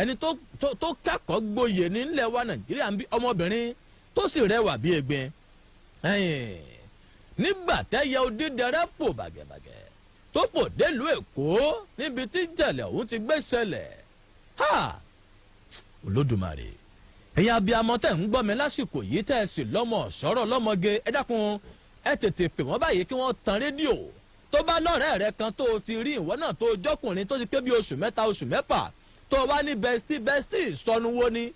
Ẹni tó kẹ́kọ̀ọ́ gboyè nílẹ̀ wa Nàìjíríà ń bí, ọmọbìnrin tó sì rẹwà bí egbin. Nígbà tẹ́yẹ odídẹrẹ́ fò bàgẹ̀bàgẹ̀ tó fò délùú Èkó níbi tí ìjẹ̀lẹ̀ ọ̀hún ti gbé ṣẹlẹ̀, ha, Olódùmarè! Ẹ̀yin abiyamọ tẹ̀ ń gbọ́ mi lásìkò yìí, tẹ́ ẹ sì lọ́mọ sọ̀rọ̀ lọ́mọge, ẹ dákun, ẹ tètè pè wọ́n báyìí kí wọ́n tan rédíò. Tó bá lọ́rẹ̀ẹ́ rẹ kan tó o ti rí, ìwọ náà tó o jọ́kùnrin, tó ti pé bí oṣù 3, oṣù 6, tó o wá ní bestie, bestie ìsọnù wo ni?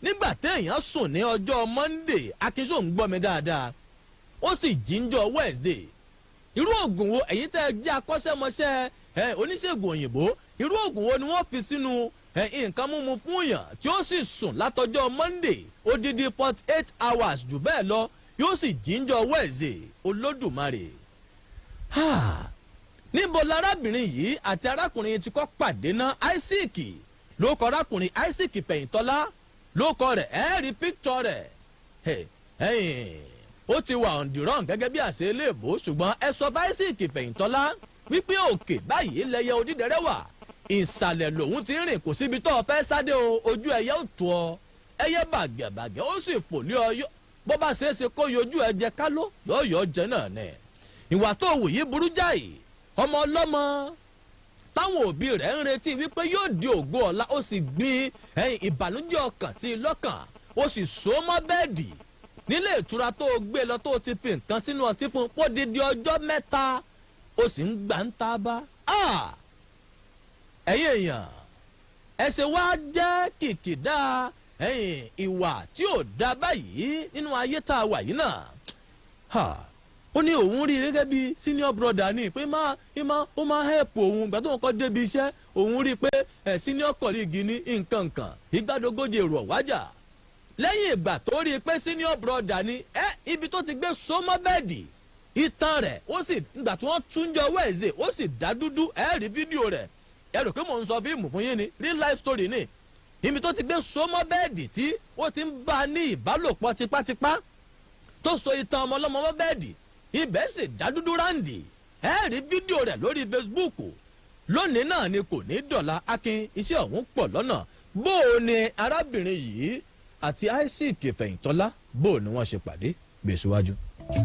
Nígbà téèyàn sùn ní ọjọ́ Monday, Akínṣó ń gbọ́ mi dáadáa, ó sì jíjọ́ Wednesday, irú oògùn wo, ẹ̀yin tẹ́ ẹ jẹ́ akọ́ṣẹ́mọṣẹ́ ẹ oníṣègùn òyìnbó, irú oògùn wo ni wọ́n fi sínú nǹkan mímu fún yàn tí ó sì sùn látọjọ́ Monday odidi 48 hours, jù bẹ́ẹ̀ lọ, yóò sì jíjọ́ Wednesday? Olódùmarè! Níbo larábìnrin yìí àti arákùnrin yìí ti kọ́ pàdé ná? Isaac ló kọ arákùnrin, Isaac Fẹ̀yìntọ́lá ló kọ rẹ̀. Ẹ́ rí picture rẹ̀, ó ti wà on the run gẹ́gẹ́ bí àṣẹ iléèbó, ṣùgbọ́n ẹ sọ fún Isaac Fẹ̀yìntọ́lá wípé òkè báyìí lẹyẹ odídẹrẹ́ wà, ìsàlẹ̀ lòun ti ń rìn. Kò síbi tó o fẹ́ sáde o, ojú ẹyẹ ò tó ọ. Ẹyẹ bàgẹ̀bàgẹ̀ ó sì fò lé ọ, bó bá ṣeé ṣe kó yọjú ẹ jẹ kálọ́ yọ̀ọ́yọ̀ jẹ náà nẹ̀. Ìwà tó wù yí burú jáì. Ọmọ ọlọ́mọ táwọn òbí rẹ̀ ń retí wípé yóò di ògo ọ̀la, ó sì gbin ìbànújẹ́ ọkàn sí i lọ́kàn, ó sì so mọ́ bẹ́ẹ̀dì nílé ìtura tó o gbé lọ, tó o ti fi nǹkan sínú ọtí fún un fódìdí ọjọ́ 3, ó sì ń gbà ń ta bá. Ẹ̀yin èèyàn, ẹsẹ̀ wa jẹ́ kìkìdá ẹ̀yìn ìwà tí ò dá báyìí nínú ayé tá a wà yìí náà. Ó ní òun rí i gẹ́gẹ́ bí senior brother ní pé má má ó máa help òun. Ìgbà tó ń kọ́ débi iṣẹ́, òun rí i pé ẹ̀ senior colleague ní nǹkan kan ìgbàdógójì èrò ọ̀wájà. Lẹ́yìn ìgbà tó rí i pé senior brother ni ẹ, ibi tó ti gbé sọmọ bẹ́ẹ̀dì, itan rẹ̀ ó sì ìgbà tí wọ́n túnjọ wẹ̀ẹ́sẹ̀, ó sì dá dúdú. Ẹ rí fídíò rẹ̀, ẹ rò pé mò ń sọ fíìmù fún yín ni, real life story ni. Ibi tó ti gbé sọmọ bẹ́ẹ̀dì tí ó ti ń bá a ní ìbálòpọ̀ tipátipá, tó so itan ọmọ ọlọ́mọ mọ́ bẹ́ẹ̀dì, ibẹ̀ sì dá dúdú ráǹdì. Ẹ rí fídíò rẹ̀ lórí Facebook lónìí náà ni, kò ní dọ̀la. Akin, iṣẹ́ ọ̀hún pọ̀ lọ́nà. Bó o ní arábìnrin yìí àti Isaac Fẹ̀yìntọ́lá, bó o ní wọ́n ṣe pàdé? Gbèsè.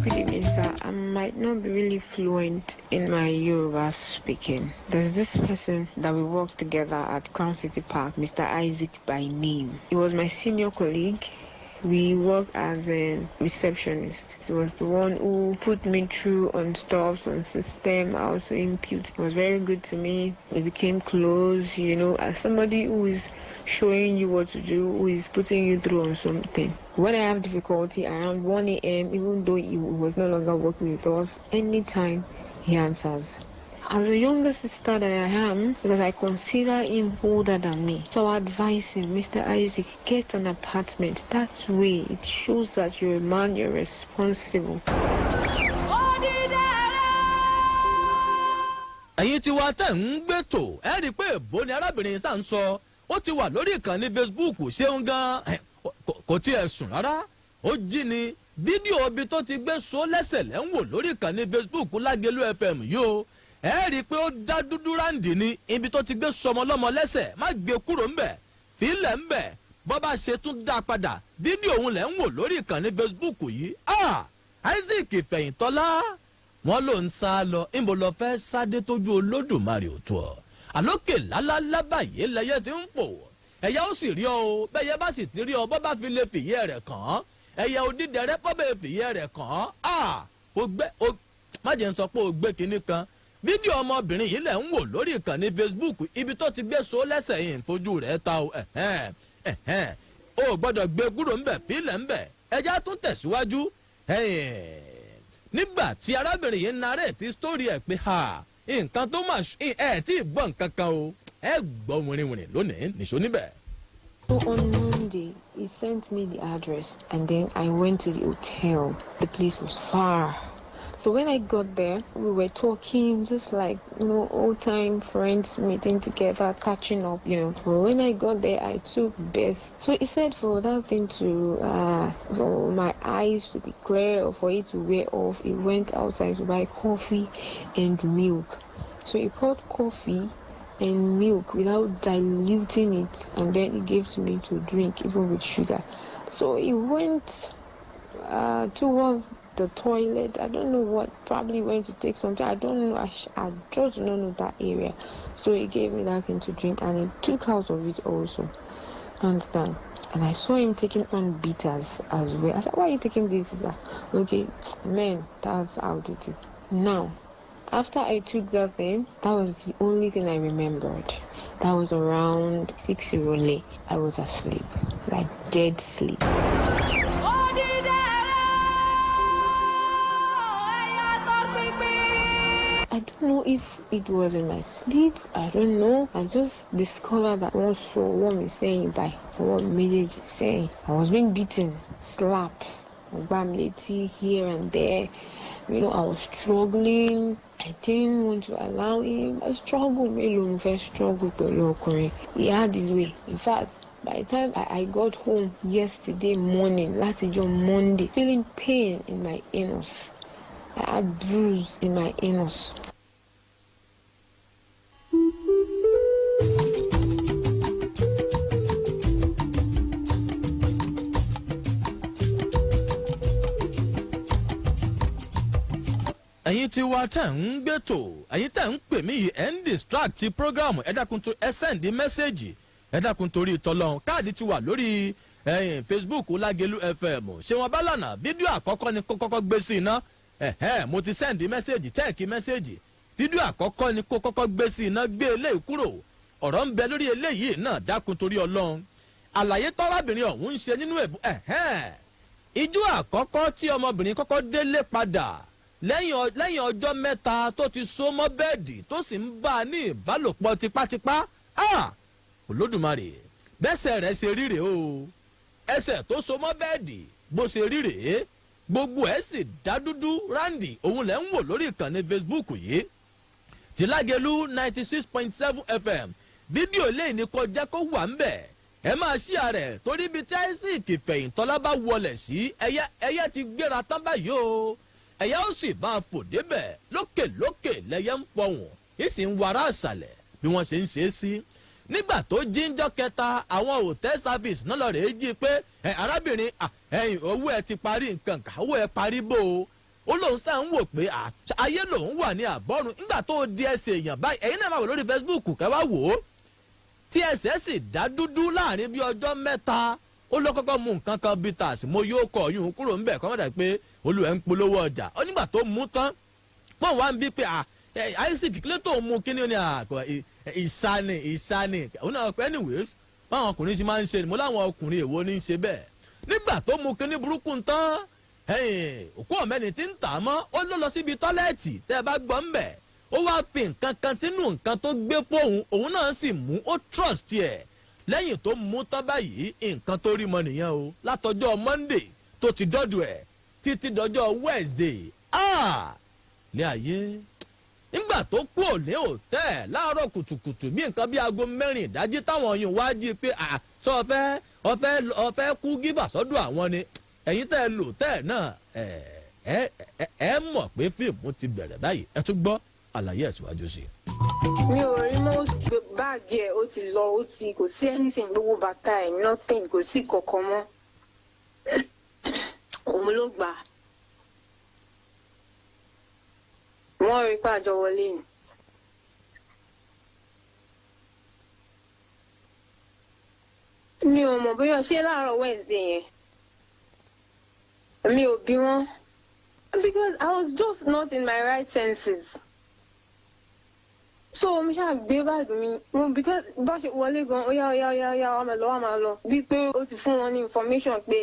Good evening, sir. I might not be really fluent in my Yoruba speaking. There's this person that we worked together at Crown City Park, Mr. Isaac by name. He was my senior colleague. We worked as a receptionist. He was the one who put me through on stuffs, on system, how to input. He was very good to me. We became close, as somebody who is showing you what to do, who is putting you through on something. When I have difficulty around 1 a.m., even though he was no longer working with us, anytime he answers. As a younger sister that I am, because I consider him older than me, so I advise him, "Mr. Isaac, get an apartment. That way, it shows that you're a man, you're responsible." Ẹ̀yin tí wàá tẹ̀ ń gbé tò, ẹ rí i pé èbó ni arábìnrin sá ń sọ. Ó ti wà lórí ìkànnì Facebook. Ṣeun gan, kò tiẹ̀ sùn rárá, ó jí ni. Fídíò ibi tó ti gbé so lẹ́sẹ̀ lẹ́ ń wò lórí ìkànnì Facebook Lágẹ̀lú FM yìí o. Ẹ rí i pé ó dá dúdú ráǹdì ní ibi tó ti gbé sọmọlọ́mọ lẹ́sẹ̀. Má gbé kúrò ńbẹ̀, fílẹ̀ ńbẹ̀. Bọ́ bá ṣe tún dá padà, fídíò òun lẹ́ ń wò lórí ìkànnì Facebook yìí. Ah, Isaac Fẹ̀yìntọ́lá, wọ́n ló ń sá lọ. Níbo lọ fẹ́ sáde tójú Olódùmarè ò tó ọ? Àlókè lálálá báyìí lẹyẹ ti ń fò, ẹyẹ ó sì rí ọ o. Bẹ́yẹ bá sì ti rí ọ, bọ́ bá fi lè fìyẹ́ rẹ̀ kàn án, ẹyẹ odídẹrẹ́ bọ́ bẹ́ẹ̀ fìyẹ́ rẹ̀ kàn án, à ó gbé ó má jẹ́ ń sọ pé ó gbé kinní kan. Fídíò ọmọbìnrin yìí lẹ̀ ń wò lórí ìkànnì Facebook, ibi tó ti gbé so lẹ́sẹ̀ yìí ń fojú rẹ̀ ta o. Ẹ̀hẹ́n ẹ̀hẹ́n, o gbọ́dọ̀ gbé kúrò ńbẹ̀, fílẹ̀ ńbẹ̀. Ẹjá tún tẹ̀síwájú. Nígbà tí arábìnrin yìí narrate story ẹ̀ pé ha, nǹkan tó mà ẹ̀ tí ì gbọ́ nǹkan kan o, ẹ gbọ́ wìrìwìrì lónìí, nìṣó níbẹ̀. So on Monday, he sent me the address and then I went to the hotel. The place was far. So when I got there, we were talking just like old time friends meeting together, catching up. But when I got there, I took best. So he said for that thing to, for my eyes to be clear or for it to wear off, he went outside to buy coffee and milk. So he poured coffee and milk without diluting it, and then he gave to me to drink, even with sugar. So he went towards the toilet. I don't know what, probably went to take something. I don't know. I just don't know that area. So he gave me that thing to drink, and he took out of it also. Understand? And I saw him taking on bitters as well. I said, "Why are you taking this?" He said, "Okay, man, that's how to do." Now, after I took that thing, that was the only thing I remembered. That was around 6 ìrọ̀lẹ́. I was asleep, like dead sleep. Odidẹrẹ́ ẹyẹ tó pínpín. I don't know if it was in my sleep. I don't know. I just discovered that wọ́n sọ ọwọ́ mi sẹ́yìn báyìí, ọwọ́ mi méjèèjì sẹ́yìn. I was being beaten, slap, wọ́n gbá mi létí here and there. I was struggling. I didn't want to allow him. I struggled. Mélòó mo fẹ́ struggle pẹ̀lú ọkùnrin? He had his way. In fact, by the time I got home yesterday morning, látijọ́ Monday, feeling pain in my anus. I had bruise in my anus. Ẹ̀yin tí wá tẹ̀ ń gbẹ́tò, ẹ̀yin tẹ̀ ń pè mí yìí, ẹ̀ ń distract program. Ẹ dákun tó, ẹ send message. Ẹ dákun torí tọlọ́run. Káàdì ti wà lórí ẹ̀yìn Facebook Lágẹ̀lú FM. Ṣé wọn bá lànà fídíò àkọ́kọ́ ni kó kọ́kọ́ gbé sí iná. Ẹ̀hẹ́, mo ti send message, check message. Fídíò àkọ́kọ́ ni kó kọ́kọ́ gbé sí iná. Gbé eléyìí kúrò, ọ̀rọ̀ ń bẹ lórí eléyìí náà. Dákun torí Ọlọ́run, àlàyé tọ́rábìnrin ọ̀hún ń ṣe nínú ẹ̀bù. Ẹ̀hẹ́n, ijó àkọ́kọ́ tí ọmọbìnrin kọ́kọ́ délé padà lẹ́yìn ọjọ́ 3 tó ti so mọ́ bẹ́ẹ̀dì, tó sì ń bá a ní ìbálòpọ̀ tipátipá. Ah, Olódùmarè! Bẹ́sẹ̀ rẹ̀ ṣe rí rèé o. Ẹsẹ̀ tó so mọ́ bẹ́ẹ̀dì, bó ṣe rí rèé, gbogbo ẹ̀ sì dá dúdú ráǹdì. Òun lẹ̀ ń wò lórí ìkànnì Facebook yìí, tìlágẹ̀lú 96.7 FM. Fídíò eléyìí ni kọjá kó wà ń bẹ̀. Ẹ máa ṣí ààrẹ torí ibi tí Isaac Fẹ̀yìntọ́lá bá wọlé sí, ẹyẹ ẹyẹ ti gbéra tán báyìí o. Ẹyẹ ó sì bá a fò débẹ̀. Lókè lókè lẹyẹ ń pọ̀wọ̀n, ìsì ń wàrà àṣàlẹ̀ bí wọ́n ṣe ń ṣe é sí. Nígbà tó jíjọ́ kẹta, àwọn hotel service náà lọ rèé jí pé, "Ẹ arábìnrin, ẹ̀yìn owó ẹ ti parí nǹkan kà, owó ẹ parí bò ó." Ó lóun sáà ń wò pé ayé lòun wà ní àbọ̀run nígbà tó di ẹsẹ̀ èèyàn báyìí. Ẹ̀yin náà máa wò lórí Facebook, kẹ́ wá wò ó, tí ẹsẹ̀ sì dá dúdú láàrin bí ọjọ́ 3. Ó lọ kọ́kọ́ mu nǹkan kan, bitters. Mo yóò kọ ọyún kúrò ńbẹ̀ kọ́mọ́dà pé olùwẹ̀ ń polówó ọjà. Ó nígbà tó mú tán, pọ́n wá ń bí pé Isaac, kílẹ̀ tó mú kíní ni? Ìsani ìsani òun náà pé anyways, báwọn ọkùnrin ṣe máa ń ṣe ni. Mo láwọn ọkùnrin èwo ní í ṣe bẹ́ẹ̀? Nígbà tó mú kíní burúkú tán, òkú ọ̀mẹ́ni tí ń tà á mọ́. Ó ló lọ síbi toilet. Tẹ́ ẹ bá gbọ́ ń bẹ̀, ó wá fi nǹkan kan sínú nǹkan tó gbé fóun, òun náà sì mú, ó trust ẹ̀. Lẹ́yìn tó mú tán báyìí, nǹkan tó rí mọ nìyẹn o. Látọjọ́ Monday tó ti dọ́dọ̀ ẹ̀ títí dọjọ́ Wednesday, ah, ní ayé. Nígbà tó kú òní hotel láàárọ̀ kùtùkùtù, bí nǹkan bí aago 4 ìdájí, táwọn yìí wá jí pé, sọ ọfẹ́ ọfẹ́ ọfẹ́ kú gíbà sọ́dọ̀ àwọn ni. Ẹ̀yin tẹ́ ẹ lò tẹ́ ẹ náà, ẹ ẹ ẹ mọ̀ pé fíìmù ti bẹ̀rẹ̀ báyìí. Ẹ tún gbọ́ àlàyé ẹ̀ síwájú sí i. Mi ò rí mọ́. Báàgì ẹ̀ ó ti lọ, ó ti kò sí anything, gbogbo bàtà ẹ̀, nothing, kò sí kankan mọ́. Òun ló gbà á. Wọ́n rí pàjọ wọlé ni. Mi ò mọ̀ bóyá ṣé láàárọ̀ Wednesday yẹn, mi ò bí wọ́n, because I was just not in my right senses. So mo ṣáà gbé báàgì mi mo, because bá ṣe wọlé gan, ó yá, ó yá, ó yá, ó yá, wàá máa lọ, wàá máa lọ, bí pé ó ti fún wọn ní information pé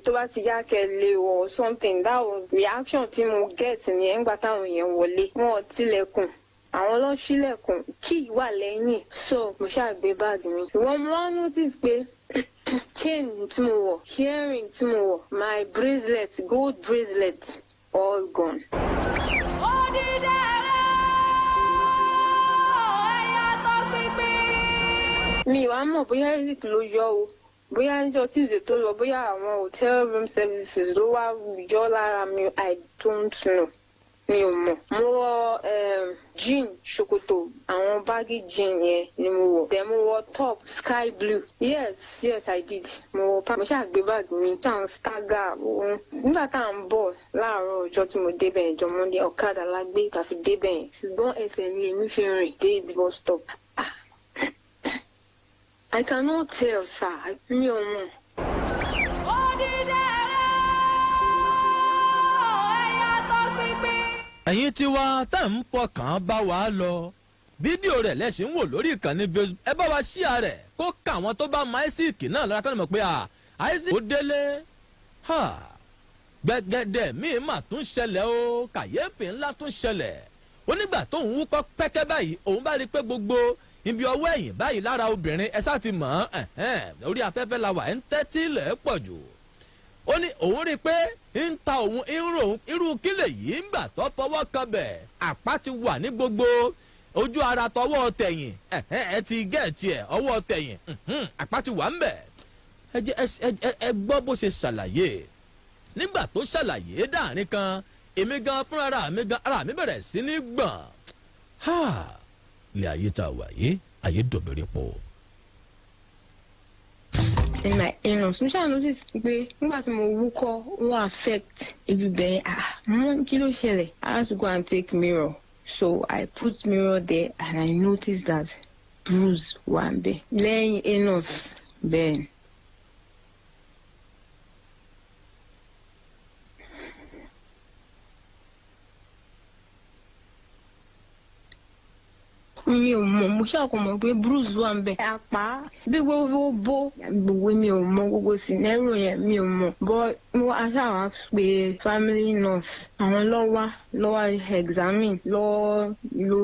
tó bá ti yá kẹ́ lé or something. That was reaction tí mo get nìyẹn. Ńgbà táwọn yẹn wọlé, wọn ò tilẹ̀kùn, àwọn ló ṣílẹ̀kùn, key wà lẹ́yìn. So mo ṣáà gbé báàgì mi, ṣùgbọ́n mo wá notice pé chain tí mo wọ̀, earring tí mo wọ̀, my bracelet, gold bracelet, all gone. Odidẹrẹ́ ẹyẹ tó pínpín. Mi wàá mọ̀ bóyá Eric ló yọ o, bóyá níjọ́ Tuesday tó lọ, bóyá àwọn hotel room services ló wá yọ lára mi. I don't know. Mi ò mọ̀. Mo wọ jean, ṣòkòtò, àwọn baggy jean yẹn ni mo wọ̀. Then mo wọ top sky blue. Yes, I did. Mo wọ mo ṣáà gbé báàgì mi tá à ń stagger òun. Nígbà tá à ń bọ̀ láàárọ̀ ọjọ́ tí mo débẹ̀ yẹn, jọ Monday, ọ̀kadà la gbé tá fi débẹ̀ yẹn. Ṣùgbọ́n ẹsẹ̀ ni èmi fi rìn dé ibi bus stop. Ah. I cannot tell, sir. Mi ò mọ̀. Odídẹrẹ́ ẹyẹ tó pínpín. Ẹ̀yin tiwa tá ń fọkàn bá wa lọ, fídíò rẹ̀ lẹ́sìn ń wò lórí ìkànnì Facebook. Ẹ bá wa share rẹ̀ kó ká àwọn tó bá mọ Isaac náà lára kọ́ni mọ̀ pé à Isaac ó délé. Ha, gbẹ̀gẹ̀dẹ̀ míì mà tún ṣẹlẹ̀ o, kàyéfì ńlá tún ṣẹlẹ̀. Ó nígbà tóun wúkọ́ pẹ́kẹ́ báyìí, òun bá rí i pé gbogbo ibi ọwọ́ ẹ̀yìn báyìí lára obìnrin, ẹ sáà ti mọ̀ ọ́n, orí afẹ́fẹ́ la wà, ẹ̀ ń tẹ́tí lẹ̀ pọ̀ jù. Ó ní òun rí i pé ń ta òun, ń rò òun, irú kílẹ̀ yìí ń gbà tó fọwọ́ kan bẹ̀, àpá ti wà ní gbogbo ojú ara tọwọ́ tẹ̀yìn. Ẹ ti gẹ̀ẹ́tì ẹ̀, ọwọ́ tẹ̀yìn, àpá ti wà ń bẹ̀. Ẹ jẹ́ ẹ gbọ́ bó ṣe ṣàlàyé. Nígbà tó ṣàlàyé dáàrin kan, èmi gan fúnra mi gan, ara mi bẹ̀rẹ̀ sí ní gbọ̀n. Ha, ilé ayé tá a wà yìí, ayé dòbìrì pọ̀. In my anus, mo ṣáà notice pé nígbà tí mo wúkọ́, ó affect ibi bẹ́ẹ̀. Ah, mo kí ló ṣẹlẹ̀? I had to go and take mirror, so I put mirror there and I noticed that bruise wà ń bẹ̀ lẹ́yìn anus bẹ́ẹ̀. Mi ò mọ̀, mo ṣàkó mọ̀ pé bruise wà ń bẹ̀. Àpá bí gbogbo bó gbogbo, mi ò mọ̀ gbogbo scenario yẹn, mi ò mọ̀, but mo aṣáà pé family nurse, àwọn lọ́wọ́ lọ́wọ́ examine lọ́wọ́ lo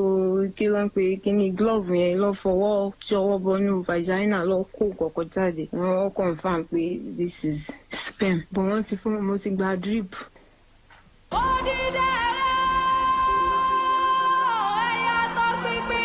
kí ló ń pe kíní glove yẹn, lọ́ fọwọ́ tí ọwọ́ bọnú vagina, lọ́ kó kọ̀kọ̀ jáde. Wọ́n confirm pé this is sperm, but wọ́n ti fún mo ti gba drip. Odídẹrẹ́ ẹyẹ tó pínpín.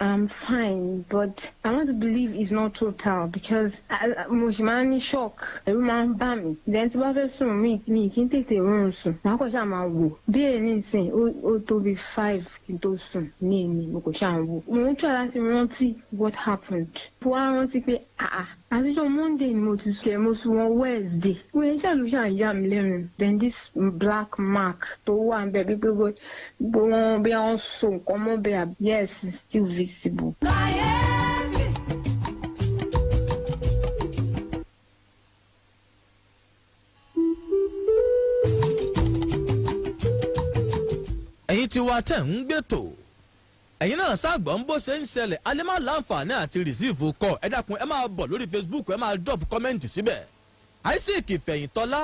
I'm fine, but I want to believe it's not total because mo ṣì máa ń ní shock, ẹ̀rù máa ń bà mí. Then tí bá fẹ́ sùn, mi kì í tètè rọrùn sùn. Màá kàn ṣáà máa wò. Bí èyí nísìn, ó tó bí 5 kí n tó sùn ní èmi, mo kò ṣáà ń wò. Mo ń try láti rántí what happened. Mo wá rántí pé àà àtijọ́ Monday ni mo ti sùn, mo sùn wọn Wednesday. Mo yẹn ṣàlù ṣáà yà mí lẹ́nu. Then this black mark tó wà ń bẹ̀ bí pé wọ́n bí wọ́n so nǹkan mọ́ bẹ́ẹ̀, yes, it's still visible. Kàyéfì. Ẹ̀yin tí wàá tẹ̀ ń gbètò, ẹ̀yin náà sáàgbọ́n bó ṣe ń ṣẹlẹ̀. Alẹ́ máa láǹfààní àti receive call. Ẹ dákun, ẹ máa bọ̀ lórí Facebook, ẹ máa drop comment síbẹ̀. Isaac Fẹ̀yìntọ́lá,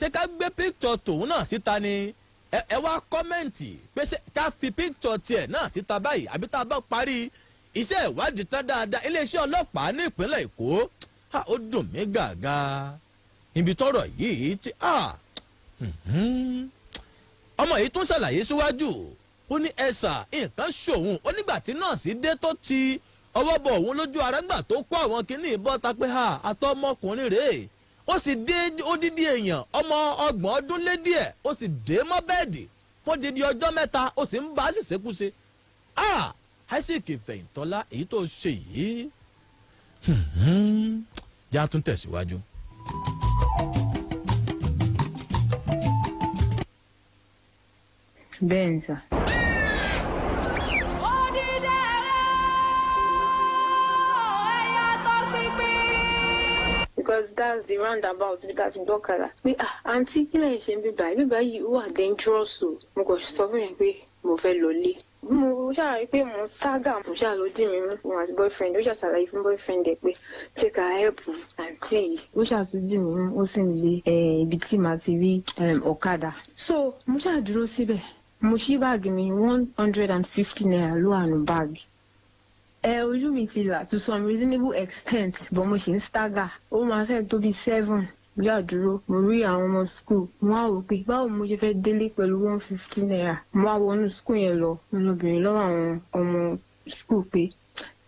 ṣé ká gbé picture tòun náà síta ni? Ẹ wá comment pé ṣé ká fi picture tiẹ̀ náà síta báyìí, àbí tá a bá parí iṣẹ́ ìwádìí tán dáadáa. Iléeṣẹ́ ọlọ́pàá ní ìpínlẹ̀ Èkó, ha, ó dùn mí gàgà ibi tọ́rọ̀ yìí ti ọmọ yìí tún ṣàlàyé síwájú. Ó ní ẹ̀sà nǹkan ṣòun. Ó nígbà tí nọ́ọ̀sì dé tó ti ọwọ́ bọ̀ òun lójú ara, ńgbà tó kó àwọn kinní ìbọ́ta pé ha, àtọ́ ọmọkùnrin rèé. Ó sì dé odidi èèyàn ọmọ 30 ọdún lé díẹ̀, ó sì dé mọ́ bẹ́ẹ̀dì fún odidi ọjọ́ 3, ó sì ń bá a sì ṣekúṣe. Ah, Isaac Fẹ̀yìntọ́lá, èyí tó ṣe yìí já tún tẹ̀síwájú. Bẹ́ẹ̀ ni sà. Odídẹrẹ́ ẹyẹ tó pínpín. Because that's the roundabout bí tá a ti gbọ́kadà pé, "Ah, àǹtí, kí lẹ́yìn ṣe ń bíbá bíbá yìí? Ó wà dangerous o." Mo kàn sọ fún yẹn pé mo fẹ́ lọlé. Mo ṣáà rí pé mo stagger, mo ṣáà lọ dì mí mú òun àti boyfriend. Ó ṣáà ṣàlàyé fún boyfriend ẹ pé ṣé ká help àǹtí yìí. Ó ṣáà tún dì mí mú, ó sì ń lé ibi tí màá ti rí ọ̀kadà. So mo ṣáà dúró síbẹ̀, mo ṣí báàgì mi, ₦150 ló wà nù báàgì. Ẹ ojú mi ti là to some reasonable extent, but mo ṣì ń stagger. Ó máa fẹ́ tó bí 7 bí àdúró, mo rí àwọn ọmọ school. Mo wá wò pé báwo mo ṣe fẹ́ délé pẹ̀lú ₦150. Mo wá wọnú school yẹn lọ, mo lọ bèrè lọ́wọ́ àwọn ọmọ school pé,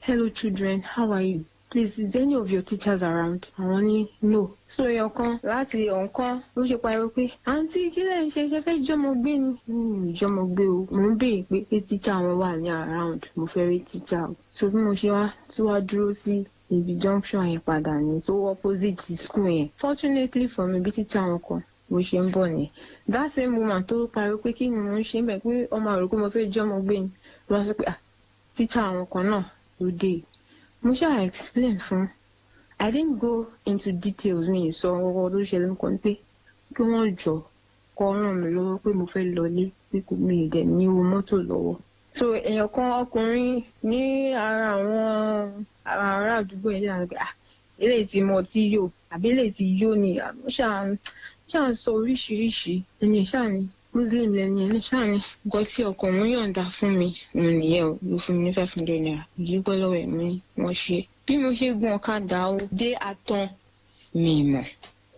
"Hello children, how are you?" "Please, is any of your teachers around?" Àwọn ní no. So èèyàn kan láti ọ̀nkan ló ṣe pariwo pé, "Àǹtí, kí lẹ̀ ń ṣe? Ṣe fẹ́ jọ́mọ gbé ni?" "Mi ò jọ́mọ gbé o, mò ń béèrè pé pé teacher wọn wà ní around, mo fẹ́ rí teacher o." So bí mo ṣe wá tí wá dúró sí ibi junction yẹn padà ní tó opposite school yẹn, fortunately for me, bí teacher wọn kan bó ṣe ń bọ̀ ni, that same woman tó pariwo pé kí ni mò ń ṣe bẹ́ẹ̀, pé ọmọ àròkó mo fẹ́ jọ́mọ gbé ni, ló wá sọ pé, "Ah, teacher àwọn kan náà ló dé." Mo ṣáà explain fún, I didn't go into details, mi sọ ọwọ́ tó ṣẹlẹ̀ nǹkan pé kí wọ́n jọ kọ́ ràn mí lọ́wọ́, pé mo fẹ́ lọlé, pé kò mi ì dẹ̀ ní owó mọ́tò lọ́wọ́. So èèyàn kan, ọkùnrin ní ara àwọn ará àdúgbò yẹn ṣáà ń pè, "Ah, eléyìí ti mọ tí yó àbí eléyìí ti yó ni?" Ó ṣáà ń sọ oríṣiríṣi. Ẹni ṣáà ni Muslim lẹni, ẹni ṣáà ni nǹkan tí ọkọ òun yọ̀ǹda fún mi òun nìyẹn o. Ló fún mi ní ₦500. Ìdúpẹ́ lọ́wọ́ ẹ̀, mi wọ́n ṣe. Bí mo ṣe gun ọ̀kadà ó dé Àtàn, mi mọ̀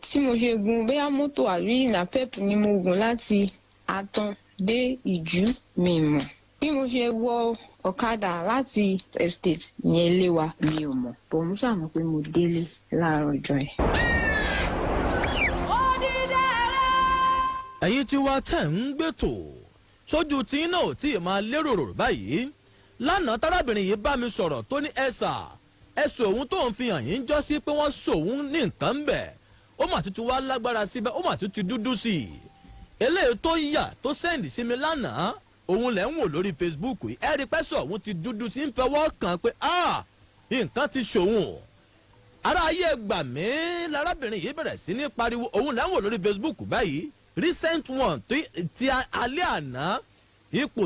tí mo ṣe gun, bóyá mọ́tò àbí napep ni mo gùn láti Àtàn dé Ìjú, mi mọ̀. Bí mo ṣe wọ ọ̀kadà láti estate yẹn lé wa, mi ò mọ̀ bọ̀, mo ṣàmọ̀ pé mo délé láàárọ̀ ọjọ́ yẹn. Odidẹrẹ́. Ẹ̀yin tí wàá tẹ̀ ń gbẹ́tò sójú tí náà ò tí ì máa lérò rò báyìí. Lánàá tárábìnrin yìí bá mi sọ̀rọ̀ tó ní ẹ̀sà ẹ̀sùn òun tó ń fi hàn yín jọ́ sí pé wọ́n sòun ní nǹkan ń bẹ̀, ó mà tuntun wá lágbára síbẹ̀, ó mà tuntun dúdú sí i. Eléyìí tó yà tó send sí mi lánàá, òun lẹ̀ ń wò lórí Facebook yìí. Ẹ̀rí pẹ́sọ̀ òun ti dúdú sí, ń fẹwọ́ kàn pé, ah, nǹkan ti ṣòun, ara ayé gbà mí. Lárábìnrin yìí bẹ̀rẹ̀ sí ní pariwo. Òun lẹ̀ ń wò lórí Facebook báyìí, recent one ti alẹ́ àná ipò.